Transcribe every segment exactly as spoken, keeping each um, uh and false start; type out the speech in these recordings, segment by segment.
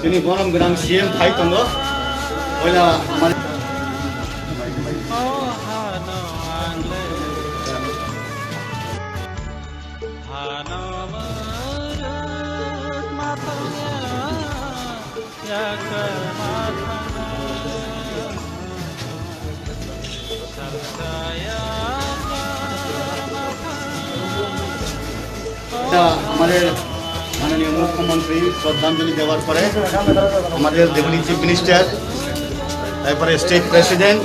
Chini borom gwnang C M phai tongo. Oila mani. এটা আমাদের মাননীয় মুখ্যমন্ত্রী শ্রদ্ধাঞ্জলি দেওয়ার পরে আমাদের ডেপুটি চিফ মিনিস্টার, তারপরে state president,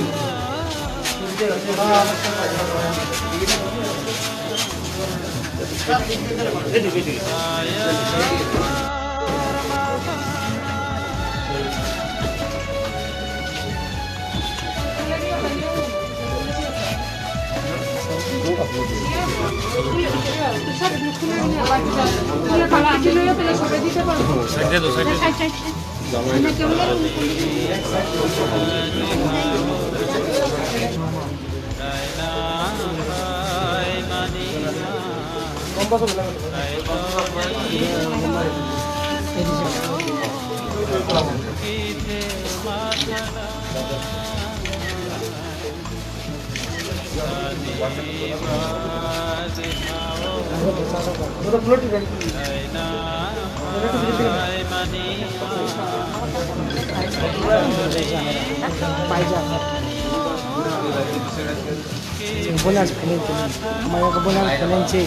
Bonus phainai tini. Maya ko bonus phainai se.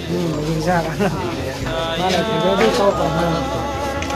Hmm, rijak. Mana ko kau ko.